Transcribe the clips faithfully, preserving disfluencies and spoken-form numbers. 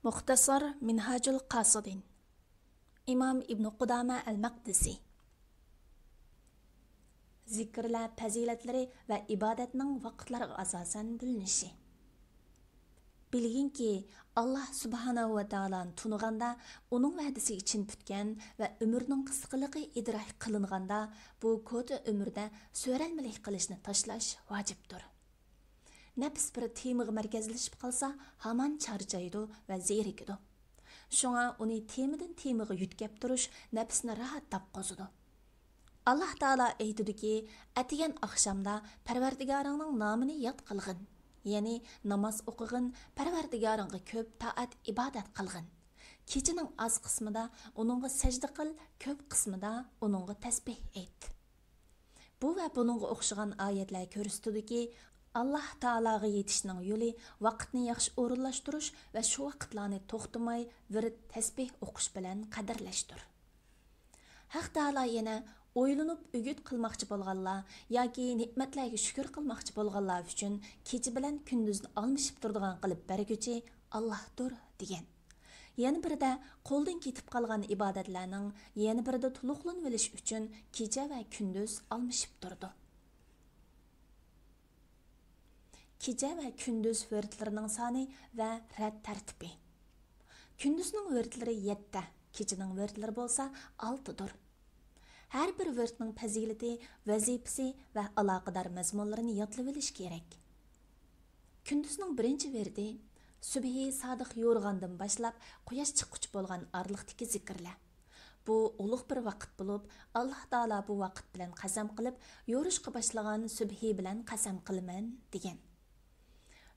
مۇختەسار مىنھاجۇل قاسىدىن. ئىمام ئىبنى قۇدامە ئەل مەقدىسى. زىكىرلەر پەزىلەتلىرى ۋە ئىبادەتنىڭ ۋاقىتلارغا ئاساسەن بۆلۈنۈشى. بىلگىنكى، ئاللاھ سۇبھانەھۇ ۋە تائالانى تونۇغاندا، ئۇنىڭ ۋەدىسىگە چىن پۈتكەن ۋە ئۆمرىنىڭ قىسقىلىقى ئىدراك قىلىنغاندا، بۇ كوتا ئۆمۈردە سۆرەلمىلىك قىلىشنى تاشلاش ۋاجىپتۇر. نەپس بىر تېمىغا مەركەزلىشىپ قالسا، ھامان چارچايدۇ ۋە زېرىكىدۇ. شۇڭا ئۇنى تېمىدىن تېمىغا يۆتكەپ تۇرۇش نەپسنى راھەت تاپقۇزىدۇ. ئاللاھ تائالا ئېيتىدۇكى، ئەتىگەن ئاخشامدا پەرۋەردىگارىڭنىڭ نامىنى ياد قىلغىن، يەنى ناماز ئوقۇغىن، پەرۋەردىگارىڭغا كۆپ تائەت ئىبادەت قىلغىن. كېچىنىڭ ئاز قىسمىدا ئۇنىڭغا سەجدە قىل، كۆپ قىسمىدا ئۇنىڭغا تەسبىھ ئېيت. بۇ ۋە بۇنىڭغا ئوخشىغان ئايەتلەر كۆرسىتىدۇكى، ئاللاھ تائالاغا يېتىشنىڭ يولى ۋاقىتنى ياخشى ئورۇنلاشتۇرۇش ۋە شۇ ۋاقىتلارنى توختىماي ۋىرد تەسبىھ ئوقۇش بىلەن قەدىرلەشتۇر. ھەق تائالا يەنە، ئويلىنىپ ئۈگۈت قىلماقچى بولغانلار ياكى نېمەتلەرگە شۈكۈر قىلماقچى بولغانلار ئۈچۈن كېچە بىلەن كۈندۈزنى ئالمىشىپ تۇرىدىغان قىلىپ بەرگۈچى ئاللاھتۇر، دېگەن. يەنە بىرىدە، قولدىن كېتىپ قالغان ئىبادەتلەرنىڭ يەنە بىرىدە تولۇقلىنىۋېلىش ئۈچۈن كېچە ۋە كۈندۈز ئالمىشىپ تۇرىدۇ. كېچە ۋە كۈندۈز ۋىردلىرىنىڭ سانى ۋە رەت تەرتىپى. كۈندۈزنىڭ ۋىردلىرى يەتتە، كېچىنىڭ ۋىردلىرى بولسا ئالتىدۇر. ھەر بىر ۋىردنىڭ پەزىلىتى، ۋەزىپىسى ۋە ئالاقىدار مەزمۇنلىرىنى يادلىۋېلىش كېرەك. كۈندۈزنىڭ بىرىنچى ۋىردى، سۈبھى سادىق يورۇغاندىن باشلاپ قۇياش چىققۇچە بولغان ئارىلىقتىكى زىكىرلەر. بۇ ئۇلۇغ بىر ۋاقىت بولۇپ، ئاللاھ تائالا بۇ ۋاقىت بىلەن قەسەم قىلىپ، يورۇشقا باشلىغان سۈبھى بىلەن قەسەم قىلىمەن، دېگەن.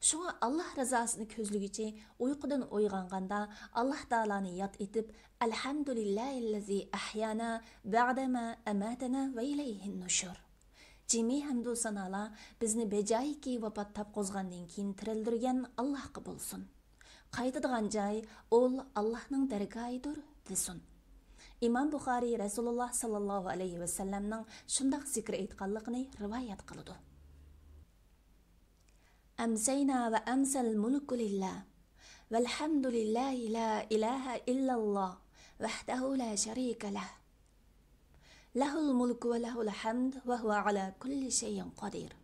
شۇڭا ئاللاھ رىزاسىنى كۆزلىگۈچى ئۇيقۇدىن ئويغانغاندا، ئاللاھ تائالانى ياد ئېتىپ، «ئەلھەمدۇلىللاھىللەزى ئەھيانا بەئدەما ئەماتەنا ۋە ئىلەيھىن نۇشۇر.» جىمى ھەمدۇ سانالار بىزنى بەجايىكى ۋاپات تاپقۇزغاندىن كېيىن تىرىلدۈرگەن ئاللاھقا بولسۇن. قايتىدىغان جاي ئۇل ئاللاھنىڭ دەرگاھىدۇر، دېسۇن. ئىمام بۇخارىي رەسۇلۇللاھ ساللاللاھۇ ئەلەيھى ۋەسەللەمنىڭ شۇنداق زىكىر ئېيتقانلىقىنى رىۋايەت قىلىدۇ. أمسينا وأمسى الملك لله، والحمد لله، لا إله إلا الله، وحده لا شريك له، له الملك وله الحمد وهو على كل شيء قدير.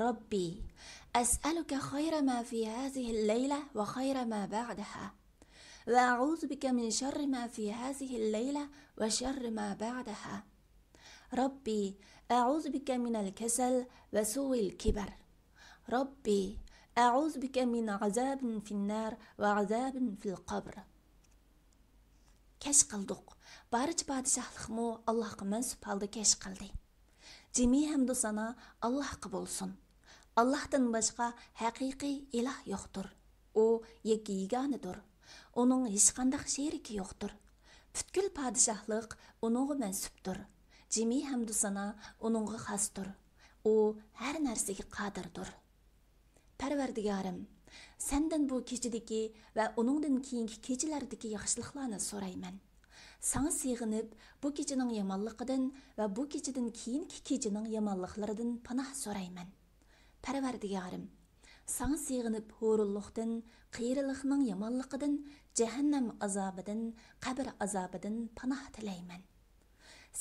ربي، أسألك خير ما في هذه الليلة وخير ما بعدها، وأعوذ بك من شر ما في هذه الليلة وشر ما بعدها. ربي، أعوذ بك من الكسل وسوء الكبر. ربي، أعوذ بك من عذاب في النار وعذاب في القبر. كەچ قىلدۇق. بارچە پادىشاھلىقمۇ ئاللاھقا مەنسۇپ ھالدا كەچ قىلدى. جىمى ھەمدۇ سانا ئاللاھقا بولسۇن. ئاللاھتىن باشقا ھەقىقىي ئىلاھ يوقتۇر. ئۇ يەككە يېگانىدۇر. ئۇنىڭ ھېچقانداق شېرىكى يوقتۇر. پۈتكۈل پادىشاھلىق ئۇنىڭغا مەنسۇپتۇر. جىمى ھەمدۇ سانا ئۇنىڭغا خاستۇر. ئۇ ھەر نەرسىگە قادىردۇر. پەرۋەردىگارىم، سەندىن بۇ كېچىدىكى ۋە ئۇنىڭدىن كېيىنكى كېچىلەردىكى ياخشىلىقلارنى سورايمەن. ساڭا سېغىنىپ، بۇ كېچىنىڭ يامانلىقىدىن ۋە بۇ كېچىدىن كېيىنكى كېچىنىڭ يامانلىقلىرىدىن پاناھ سورايمەن. پەرۋەردىگارىم، ساڭا سېغىنىپ ھۇرۇنلۇقتىن، قېرىلىقنىڭ يامانلىقىدىن، جەھەننەم ئازابىدىن، قەبرە ئازابىدىن پاناھ تىلەيمەن.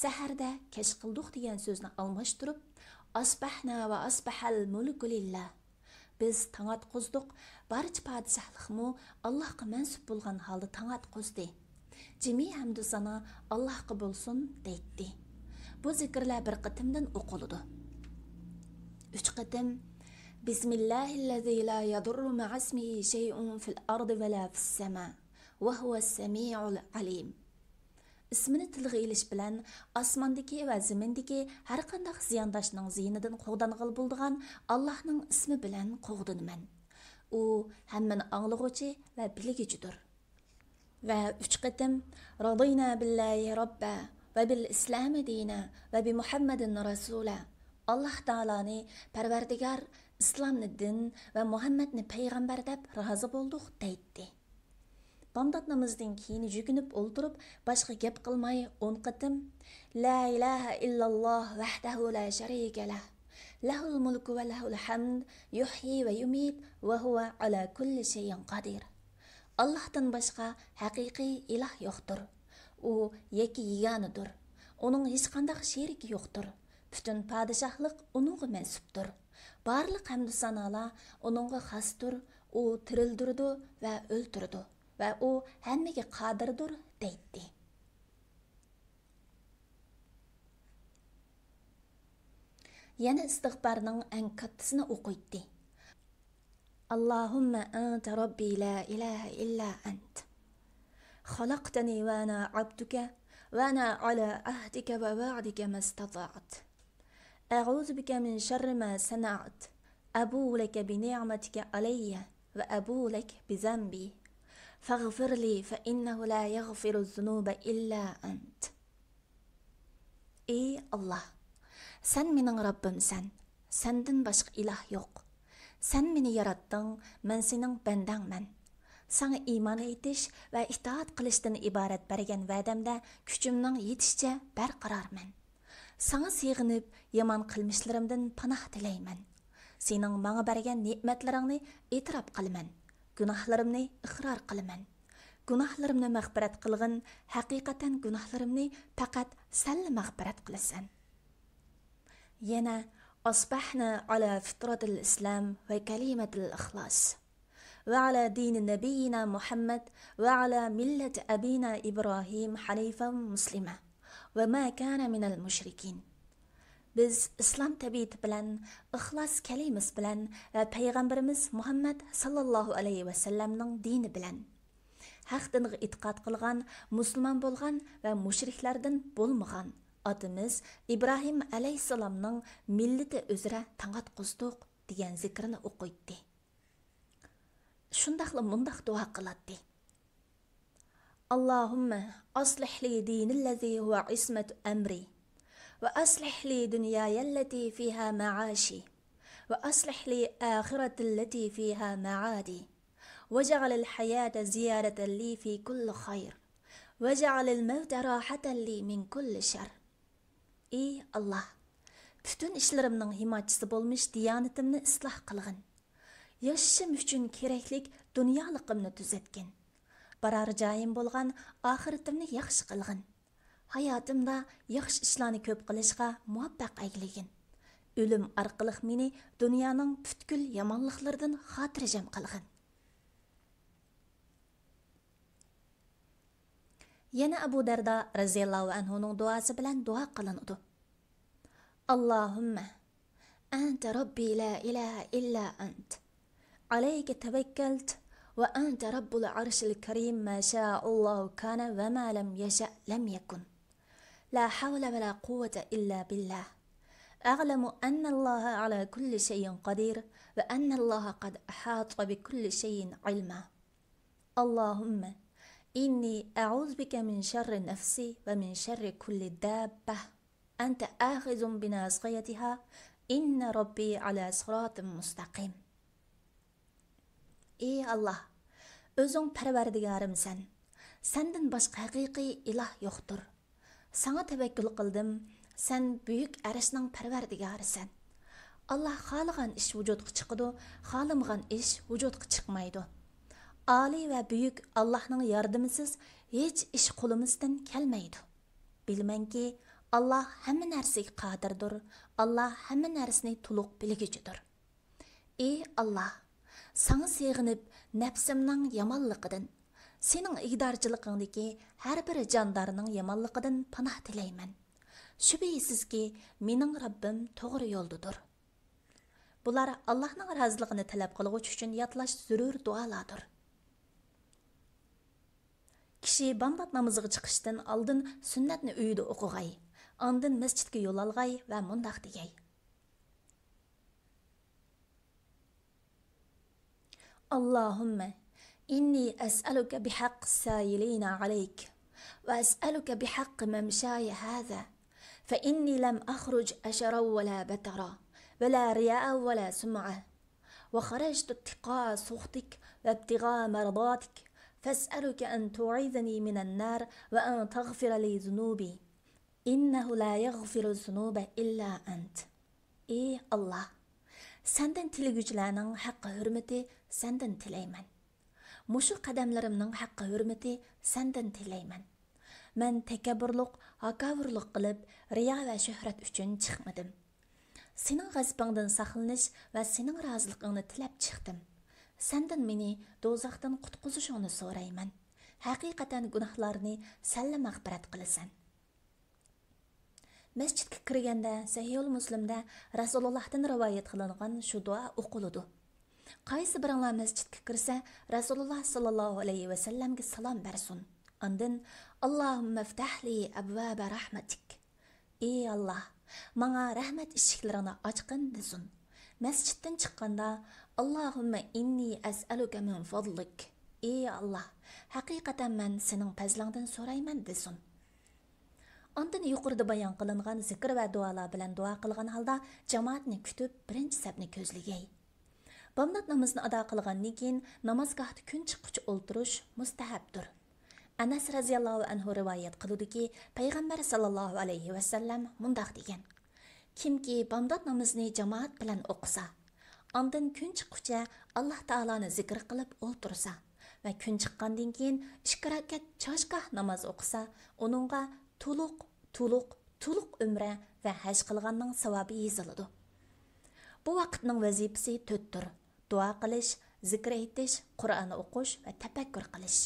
سەھەردە كەچ قىلدۇق دېگەن سۆزنى ئالماشتۇرۇپ، أصبحنا وأصبح الملك لله. بىز تاڭ ئاتقۇزدۇق، بارچە پادىشاھلىقمۇ ئاللاھقا مەنسۇپ بولغان ھالدا تاڭ ئاتقۇزدى. جىمى ھەمدۇ سانا ئاللاھقا بولسۇن دەيتتى. بۇ زىكىرلەر بىر قېتىمدىن ئوقۇلىدۇ. ئۈچ قېتىم، بسم الله الذي لا يضر مع اسمه شيء في الأرض ولا في السماء وهو السميع العليم. ئىسمىنى تىلغا ئېلىش بىلەن ئاسماندىكى ۋە زېمىندىكى ھەرقانداق زىيانداشنىڭ زىيىنىدىن قوغدانغىلى بولىدىغان ئاللاھنىڭ ئىسمى بىلەن قوغدىنىمەن. ئۇ ھەممىنى ئاڭلىغۇچى ۋە بىلگۈچىدۇر. ۋە ئۈچ قېتىم، رضينا بالله ربا وبالإسلام دينا وبمحمد رسولا. ئاللاھ تائالانى پەرۋەردىگار، ئىسلامنى دىن ۋە مۇھەممەدنى پەيغەمبەر دەپ رازى بولدۇق دەيتتى. بامدات نامىزىدىن كېيىن يۈكۈنۈپ ئولتۇرۇپ، باشقا گەپ قىلماي ئون قېتىم، لا إله إلا الله وحده لا شريك له، له الملك وله الحمد، يحيي ويميت وهو على كل شيء قدير. ئاللاھتىن باشقا ھەقىقىي ئىلاھ يوقتۇر. ئۇ يەككە يېگانىدۇر. ئۇنىڭ ھېچقانداق شېرىكى يوقتۇر. پۈتۈن پادىشاھلىق ئۇنىڭغا مەنسۇپتۇر. بارلىق ھەمدۇسانالار ئۇنىڭغا خاستۇر. ئۇ تىرىلدۈرىدۇ ۋە ئۆلتۈرىدۇ ۋە ئۇ ھەممىگە قادىردۇر، دەيتتى. يەنە ئىستىغپارنىڭ ئەڭ كاتتىسىنى ئوقۇيتتى. اللهم أنت ربي لا إله إلا أنت. خلقتني وأنا عبدك، وأنا على عهدك ووعدك ما استطعت. أعوذ بك من شر ما صنعت. أبوء لك بنعمتك علي وأبوء لك بذنبي. فاغفر لي فإنه لا يغفر الذنوب إلا أنت. ئى ئاللاھ، سەن مېنىڭ رەببىمسەن، سەندىن باشقا ئىلاھ يوق. سەن مېنى ياراتتىڭ، مەن سېنىڭ بەندەڭمەن. ساڭا ئىمان ئېيتىش ۋە ئىتائەت قىلىشتىن ئىبارەت بەرگەن ۋەدەمدە كۈچۈمنىڭ يېتىشىچە بەرقارارمەن. ساڭا سېغىنىپ، يامان قىلمىشلىرىمدىن پاناھ تىلەيمەن. سېنىڭ ماڭا بەرگەن نېمەتلىرىڭنى ئېتىراپ قىلىمەن. گۇناھلىرىمنى ئىقرار قىلىمەن. گۇناھلىرىمنى مەغپىرەت قىلغىن، ھەقىقەتەن گۇناھلىرىمنى پەقەت سەنلا مەغپىرەت قىلىسەن. يەنە، أصبحنا على فطرة الإسلام وكلمة الإخلاص، وعلى دين نبينا محمد، وعلى ملة أبينا إبراهيم حنيفا مسلما، وما كان من المشركين. بىز ئىسلام تەبىئىتى بىلەن، ئىخلاس كەلىمىسى بىلەن ۋە پەيغەمبىرىمىز مۇھەممەد ساللاللاھۇ ئەلەيھى ۋەسەللەمنىڭ دىنى بىلەن، ھەق دىنغا ئېتىقاد قىلغان، مۇسۇلمان بولغان ۋە مۇشرىكلاردىن بولمىغان ئاتىمىز ئىبراھىم ئەلەيھىسسالامنىڭ مىللىتى ئۈزرە تاڭاتقۇزدۇق، دېگەن زىكرىنى ئوقۇيتتى. شۇنداقلا مۇنداق دۇئا قىلاتتى. اللهم أصلح لي ديني الذي هو عصمة أمري، وأصلح لي دنياي التي فيها معاشي، وأصلح لي آخرتي التي فيها معادي، واجعل الحياة زيادة لي في كل خير، واجعل الموت راحة لي من كل شر. ئى ئاللاھ، پۈتۈن ئىشلىرىمنىڭ ھىمايىچىسى بولمىش دىيانىتىمنى ئىسلاھ قىلغىن. ياشىشىم ئۈچۈن كېرەكلىك دۇنيالىقىمنى تۈزەتكىن. بارار جايىم بولغان ئاخىرىتىمنى ياخشى قىلغىن. ھاياتىمدا ياخشى ئىشلارنى كۆپ قىلىشقا مۇۋەپپەق ئەيلىگىن. ئۆلۈم ئارقىلىق مېنى دۇنيانىڭ پۈتكۈل يامانلىقلىرىدىن خاتىرجەم قىلغىن. يەنە ئەبۇ دەردا رەزىياللاھۇ ئەنھۇنىڭ دۇئاسى بىلەن دۇئا قىلىنىدۇ. اللهم أنت ربي لا إله إلا أنت، عليك توكلت، وأنت رب العرش الكريم، ما شاء الله كان وما لم يشأ لم يكن. لا حول ولا قوة إلا بالله. أعلم أن الله على كل شيء قدير، وأن الله قد أحاط بكل شيء علما. اللهم إني أعوذ بك من شر نفسي ومن شر كل دابة أنت آخذ بناصيتها، إن ربي على صراط مستقيم. ئى ئاللاھ، ئۆزۈڭ پەرۋەردىگارىمسەن. سەندىن باشقا ھەقىقىي ئىلاھ يوقتۇر. ساڭا تەۋەككۈل قىلدىم، سەن بۈيۈك ئەرشنىڭ پەرۋەردىگارىسەن. ئاللاھ خالىغان ئىش ۋۇجۇدقا چىقىدۇ، خالىمىغان ئىش ۋۇجۇدقا چىقمايدۇ. ئالىي ۋە بۈيۈك ئاللاھنىڭ ياردىمىسىز ھېچ ئىش قولىمىزدىن كەلمەيدۇ. بىلىمەنكى، ئاللاھ ھەممە نەرسىگە قادىردۇر، ئاللاھ ھەممە نەرسىنى تولۇق بىلگۈچىدۇر. ئى ئاللاھ، ساڭا سېغىنىپ، نەپسىمنىڭ يامانلىقىدىن، سېنىڭ ئىگىدارچىلىقىڭدىكى ھەر بىر جاندارنىڭ يامانلىقىدىن پاناھ تىلەيمەن. شۈبھىسىزكى، مېنىڭ رەببىم توغرا يولدىدۇر. بۇلار ئاللاھنىڭ رازىلىقىنى تەلەپ قىلغۇچى ئۈچۈن يادلاش زۆرۈر دۇئالاردۇر. كىشى بامدات نامىزىغا چىقىشتىن ئالدىن سۈننەتنى ئۆيىدە ئوقۇغاي، ئاندىن مەسچىتكە يول ئالغاي ۋە مۇنداق دېگەي. اللهم إني أسألك بحق السائلين عليك، وأسألك بحق ممشاي هذا، فإني لم أخرج أشرا ولا بطرا، ولا رياء ولا سمعة، وخرجت اتقاء سخطك وابتغاء مرضاتك، فأسألك أن تعيذني من النار وأن تغفر لي ذنوبي، إنه لا يغفر الذنوب إلا أنت. ئى ئاللاھ، سەندىن تىلىگۈچىلەرنىڭ ھەققى ھۆرمىتى سەندىن تىلەيمەن. مۇشۇ قەدەملىرىمنىڭ ھەققى-ھۆرمىتى سەندىن تىلەيمەن. مەن تەكەببۇرلۇق، ھاكاۋۇرلۇق قىلىپ، رىيا ۋە شۆھرەت ئۈچۈن چىقمىدىم. سېنىڭ غەزىپىڭدىن ساقلىنىش ۋە سېنىڭ رازىلىقىڭنى تىلەپ چىقتىم. سەندىن مېنى دوزاختىن قۇتقۇزۇشۇڭنى سورايمەن. ھەقىقەتەن گۇناھلارنى سەنلا مەغپىرەت قىلىسەن. مەسچىتكە كىرگەندە سەھىھۇل مۇسلىمدە رەسۇلۇللاھتىن رىۋايەت قىلىنغان شۇ دۇئا ئوقۇلىدۇ. قايسى بىرىڭلار مەسچىتكە كىرسە، رەسۇلۇللاھ ساللاللاھۇ ئەلەيھى ۋەسەللەمگە سالام بەرسۇن. ئاندىن، «ئاللاھۇممە ئەفتەھلى ئەبۋابە رەھمەتىك.» «ئى ئاللاھ، ماڭا رەھمەت ئىشىكلىرىڭنى ئاچقىن» دېسۇن. مەسچىتتىن چىققاندا، «ئاللاھۇممە ئىننى ئەسئەلۇكە مىن فەزلىك.» «ئى ئاللاھ، ھەقىقەتەن مەن سېنىڭ پەزلىڭدىن سورايمەن» دېسۇن. ئاندىن يۇقىرىدا بايان قىلىنغان زىكىر ۋە دۇئالار بىلەن دۇئا قىلغان ھالدا جامائەتنى كۈتۈپ، بىرىنچى سەپنى كۆزلىگەي. بامدات نامىزىنى ئادا قىلغاندىن كېيىن، نامازگاھتا كۈن چىققۇچە ئولتۇرۇش مۇستەھەبتۇر. ئەنەس رەزىياللاھۇ ئەنھۇ رىۋايەت قىلىدۇكى، پەيغەمبەر ساللاللاھۇ ئەلەيھى ۋەسەللەم مۇنداق دېگەن: «كىمكى بامدات نامىزىنى جامائەت بىلەن ئوقۇسا، ئاندىن كۈن چىققۇچە ئاللاھ تائالانى زىكىر قىلىپ ئولتۇرسا ۋە كۈن چىققاندىن كېيىن ئىككى رەكەت چاشگاھ ناماز ئوقۇسا، ئۇنىڭغا تولۇق، تولۇق، تولۇق ئۆمرە ۋە ھەج قىلغاننىڭ ساۋابى يېزىلىدۇ.» بۇ ۋاقىتنىڭ ۋەزىپىسى تۆتتۇر: دۇئا قىلىش، زىكىر ئېيتىش، قۇرئان ئوقۇش ۋە تەپەككۇر قىلىش.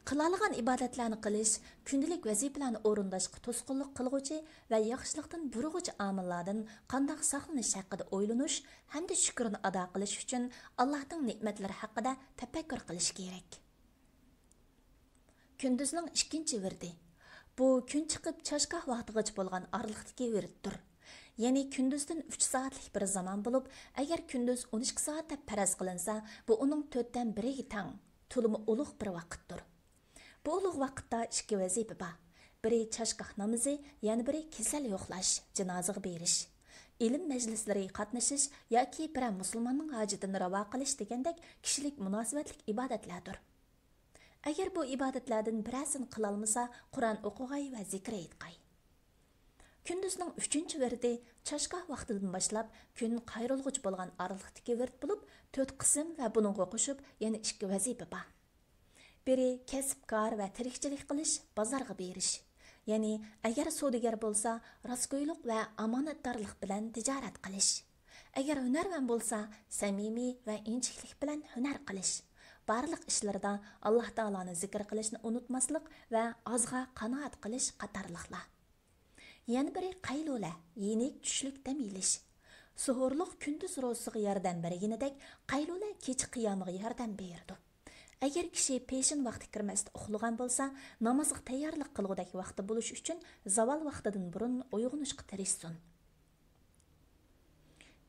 قىلالىغان ئىبادەتلەرنى قىلىش، كۈندىلىك ۋەزىپىلەرنى ئورۇنداشقا توسقۇنلۇق قىلغۇچى ۋە ياخشىلىقتىن بۇرىغۇچى ئامىللاردىن قانداق ساقلىنىش ھەققىدە ئويلىنىش ھەمدە شۈكرىنى ئادا قىلىش ئۈچۈن، ئاللاھنىڭ نېمەتلىرى ھەققىدە تەپەككۇر قىلىش كېرەك. كۈندۈزنىڭ ئىككىنچى ۋىردى. بۇ كۈن چىقىپ چاشگاھ ۋاقتىغىچە بولغان ئارىلىقتىكى ۋىردتۇر. يەنى كۈندۈزدىن ئۈچ سائەتلىك بىر زامان بولۇپ، ئەگەر كۈندۈز ئون ئىككى سائەت دەپ پەرەز قىلىنسا، بۇ ئۇنىڭ تۆتتىن بىرىگە تەڭ، تولىمۇ ئۇلۇغ بىر ۋاقىتتۇر. بۇ ئۇلۇغ ۋاقىتتا ئىككى ۋەزىپە بار. بىرى چاشگاھ نامىزى، يەنە بىرى كېسەل يوقلاش، جىنازىغا بېرىش. ئىلىم مەجلىسلىرىگە قاتنىشىش ياكى بىرەر مۇسۇلماننىڭ ھاجىتىنى راۋا قىلىش دېگەندەك كىشىلىك مۇناسىۋەتلىك ئىبادەتلەردۇر. ئەگەر بۇ ئىبادەتلەردىن بىرەرسىنى قىلالمىسا، قۇرئان ئوقۇغاي ۋە زىكىر ئېيتقاي. كۈندۈزنىڭ ئۈچىنچى ۋىردى چاشگاھ ۋاقتىدىن باشلاپ كۈن قايرىلغۇچە بولغان ئارىلىقتىكى ۋىرد بولۇپ، تۆت قىسىم ۋە بۇنىڭغا قوشۇپ يەنە ئىككى ۋەزىپە بار. بىرى كەسىپ-كار ۋە تىرىكچىلىك قىلىش، بازارغا بېرىش. يەنى ئەگەر سودىگەر بولسا، راستگويلۇق ۋە ئامانەتدارلىق بىلەن تىجارەت قىلىش. ئەگەر ھۈنەرۋەن بولسا، سەمىمىي ۋە ئىنچىكىلىك بىلەن ھۈنەر قىلىش. بارلىق ئىشلىرىدا ئاللاھ تائالانى زىكىر قىلىشنى ئۇنتۇماسلىق ۋە ئازغا قانائەت قىلىش قاتارلىقلار. يەنە بىرى قەيلۇلە، يېنىك چۈشلۈك دەم ئېلىش. سوھۇرلۇق كۈندۈز روزىسىغا ياردەم بەرگىنىدەك، قەيلۇلە كېچە قىيامىغا ياردەم بېرىدۇ. ئەگەر كىشى پېشىن ۋاقتى كىرمەستە ئۇخلىغان بولسا، نامازغا تەييارلىق قىلغۇدەك ۋاقتى بولۇش ئۈچۈن زاۋال ۋاقتىدىن بۇرۇن ئويغىنىشقا تىرىشسۇن.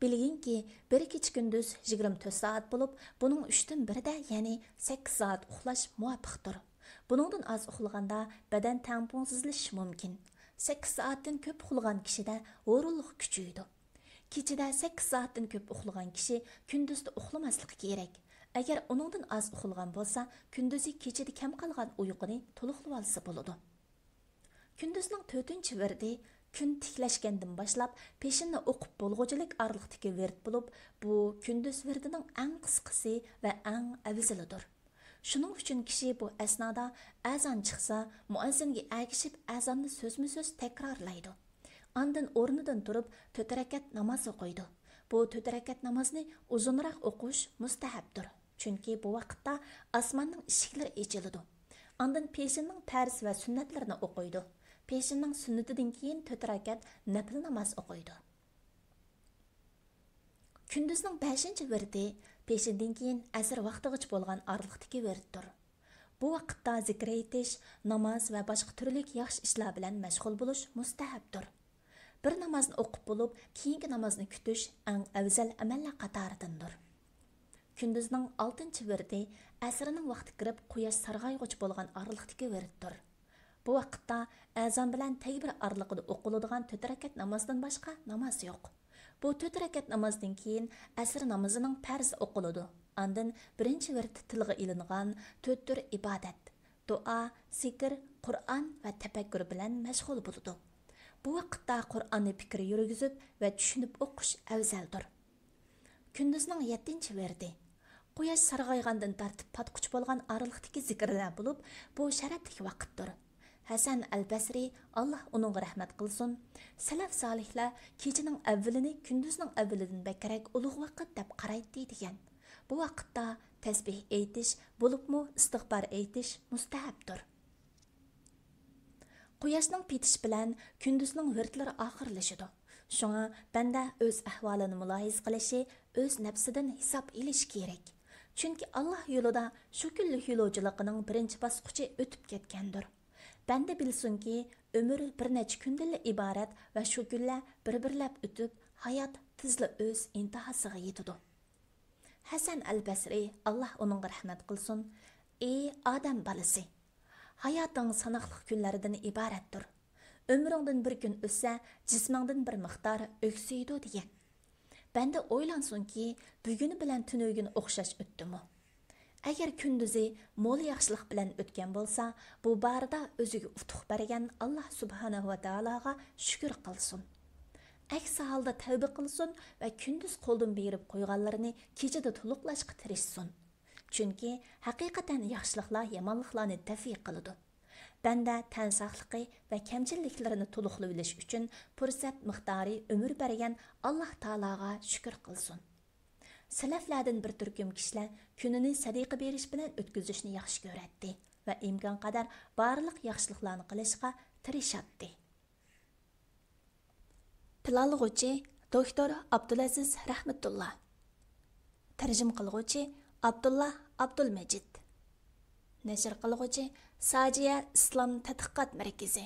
بىلگىنكى، بىر كېچە-كۈندۈز يىگىرمە تۆت سائەت بولۇپ، بۇنىڭ ئۈچتىن بىرىدە، يەنى سەككىز سائەت ئۇخلاش مۇۋاپىقتۇر. بۇنىڭدىن ئاز ئۇخلىغاندا بەدەن تەڭپۇڭسىزلىشىشى مۇمكىن. سەككىز سائەتتىن كۆپ ئۇخلىغان كىشىدە ھورۇنلۇق كۈچىيىدۇ. كېچىدە سەككىز سائەتتىن كۆپ ئۇخلىغان كىشى كۈندۈزدە ئۇخلىماسلىقى كېرەك. ئەگەر ئۇنىڭدىن ئاز ئۇخلىغان بولسا، كۈندۈزى كېچىدە كەم قالغان ئۇيقۇنى تولۇقلىۋالسا بولىدۇ. كۈندۈزنىڭ تۆتىنچى ۋىردى كۈن تىكلەشكەندىن باشلاپ پېشىننى ئوقۇپ بولغۇچىلىك ئارىلىقتىكى ۋىرد بولۇپ، بۇ كۈندۈز ۋىردىنىڭ ئەڭ قىسقىسى ۋە ئەڭ ئەۋزىلىدۇر. شۇنىڭ ئۈچۈن كىشى بۇ ئەسنادا ئەزان چىقسا، مۇئەززىنگە ئەگىشىپ ئەزاننى سۆزمۇسۆز تەكرارلايدۇ. ئاندىن ئورنىدىن تۇرۇپ، تۆت رەكەت ناماز ئوقۇيدۇ. بۇ تۆت رەكەت نامازنى ئۇزۇنراق ئوقۇش مۇستەھەبتۇر. چۈنكى بۇ ۋاقىتتا ئاسماننىڭ ئىشىكلىرى ئېچىلىدۇ. ئاندىن پېشىننىڭ پەرز ۋە سۈننەتلىرىنى ئوقۇيدۇ. پېشىننىڭ سۈننىتىدىن كېيىن تۆت رەكەت نەپىل ناماز ئوقۇيدۇ. كۈندۈزنىڭ بەشىنچى ۋىردى پېشىندىن كېيىن ئەسىر ۋاقتىغىچە بولغان ئارىلىقتىكى ۋىردتۇر. بۇ ۋاقىتتا زىكىر ئېيتىش، ناماز ۋە باشقا تۈرلۈك ياخشى ئىشلار بىلەن مەشغۇل بولۇش مۇستەھەبتۇر. بىر نامازنى ئوقۇپ بولۇپ، كېيىنكى نامازنى كۈتۈش ئەڭ ئەۋزەل ئەمەللەر قاتارىدىندۇر. كۈندۈزنىڭ ئالتىنچى ۋىردى ئەسىرنىڭ ۋاقتى كىرىپ، قۇياش سارغايغۇچە بولغان ئارىلىقتىكى ۋىردتۇر. بۇ ۋاقىتتا ئەزان بىلەن تەكبىر ئارىلىقىدا ئوقۇلىدىغان تۆت رەكەت نامازدىن باشقا ناماز يوق. بۇ تۆت رەكەت نامازدىن كېيىن ئەسىر نامىزىنىڭ پەرزى ئوقۇلىدۇ. ئاندىن بىرىنچى ۋىردتە تىلغا ئېلىنغان تۆت تۈر ئىبادەت، دۇئا، زىكىر، قۇرئان ۋە تەپەككۇر بىلەن مەشغۇل بولىدۇ. بۇ ۋاقىتتا قۇرئاننى پىكىر يۈرگۈزۈپ ۋە چۈشىنىپ ئوقۇش ئەۋزەلدۇر. كۈندۈزنىڭ يەتتىنچى ۋىردى. قۇياش سارغايغاندىن تارتىپ پاتقۇچە بولغان ئارىلىقتىكى زىكىرلەر بولۇپ، بۇ شەرەپلىك ۋاقىتتۇر. ھەسەن ئەل بەسرى، ئاللا ئۇنىڭغا رەھمەت قىلسۇن، سەلەف سالىھلار كېچىنىڭ ئەۋۋىلىنى كۈندۈزنىڭ ئەۋۋىلىدىن بەكرەك ئۇلۇغ ۋاقىت دەپ قارايتتى دېگەن. بۇ ۋاقىتتا تەسبىھ ئېيتىش، بولۇپمۇ ئىستىغپار ئېيتىش مۇستەھەپتۇر. قۇياشنىڭ پېتىشى بىلەن كۈندۈزنىڭ ۋىردلىرى ئاخىرلىشىدۇ. شۇڭا بەندە ئۆز ئەھۋالىنى مۇلاھىزە قىلىشى، ئۆز نەپسىدىن ھېساب ئېلىشى كېرەك. چۈنكى ئاللا يولىدا شۇ كۈنلۈك يولۇچىلىقىنىڭ بىرىنچى باسقۇچى ئۆتۈپ كەتكەندۇر. بەندە بىلسۇنكى، ئۆمۈر بىر نەچچە كۈندىنلا ئىبارەت ۋە شۇ كۈنلەر بىر-بىرلەپ ئۆتۈپ، ھايات تېزلا ئۆز ئىنتىھاسىغا يېتىدۇ. ھەسەن ئەل بەسرى، ئاللا ئۇنىڭغا رەھمەت قىلسۇن، ئى ئادەم بالىسى! ھاياتىڭ ساناقلىق كۈنلەردىن ئىبارەتتۇر. ئۆمرۈڭدىن بىر كۈن ئۆتسە، جىسمىڭدىن بىر مىقدار ئۆكسۈيدۇ دېگەن. بەندە ئويلانسۇنكى، بۈگۈنى بىلەن تۈنۈگۈنى ئوخشاش ئۆتتىمۇ؟ ئەگەر كۈندۈزى مول ياخشىلىق بىلەن ئۆتكەن بولسا، بۇ بارىدا ئۆزىگە ئۇتۇق بەرگەن ئاللا سۇبھانەھۇ ۋە تائالاغا شۈكۈر قىلسۇن. ئەكسى ھالدا تەۋبە قىلسۇن ۋە كۈندۈز قولدىن بېرىپ قويغانلىرىنى كېچىدە تولۇقلاشقا تىرىشسۇن. چۈنكى ھەقىقەتەن ياخشىلىقلار يامانلىقلارنى دەفئى قىلىدۇ. بەندە تەن ساقلىقى ۋە كەمچىللىكلىرىنى تولۇقلىۋېلىش ئۈچۈن پۇرسەت مىقدارى ئۆمۈر بەرگەن ئاللا تائالاغا شۈكۈر قىلسۇن. سەلەفلەردىن بىر تۈركۈم كىشىلەر كۈنىنى سەدىقە بېرىش بىلەن ئۆتكۈزۈشنى ياخشى كۆرەتتى ۋە ئىمكانقەدەر بارلىق ياخشىلىقلارنى قىلىشقا تىرىشاتتى. پىلانلىغۇچى، دوكتور ئابدۇلئەزىز رەھمەتۇللا. تەرجىمە قىلغۇچى، ئابدۇللا ئابدۇلمەجىت. نەشر قىلغۇچى، ساجىيە ئىسلام تەتقىقات مەركىزى.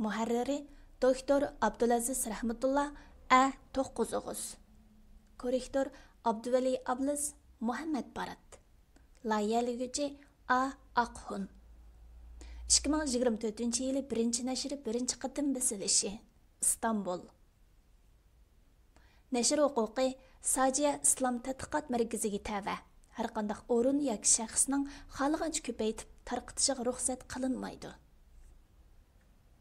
مۇھەررىرى، دوكتور ئابدۇلئەزىز رەھمەتۇللا، ئە توققۇز ئوغۇز. كوررېكتور، ئابدۇۋەلى ئابلىز، مۇھەممەد بارات. لايىھەلىگۈچى، ئا ئاقخۇن. ئىككى مىڭ يىگىرمە تۆتىنچى يىلى بىرىنچى نەشرى بىرىنچى قېتىم بېسىلىشى. ئىستانبۇل. نەشر ھوقۇقى ساجىيە ئىسلام تەتقىقات مەركىزىگە تەۋە. ھەرقانداق ئورۇن ياكى شەخسنىڭ خالىغانچە كۆپەيتىپ تارقىتىشىغا رۇخسەت قىلىنمايدۇ.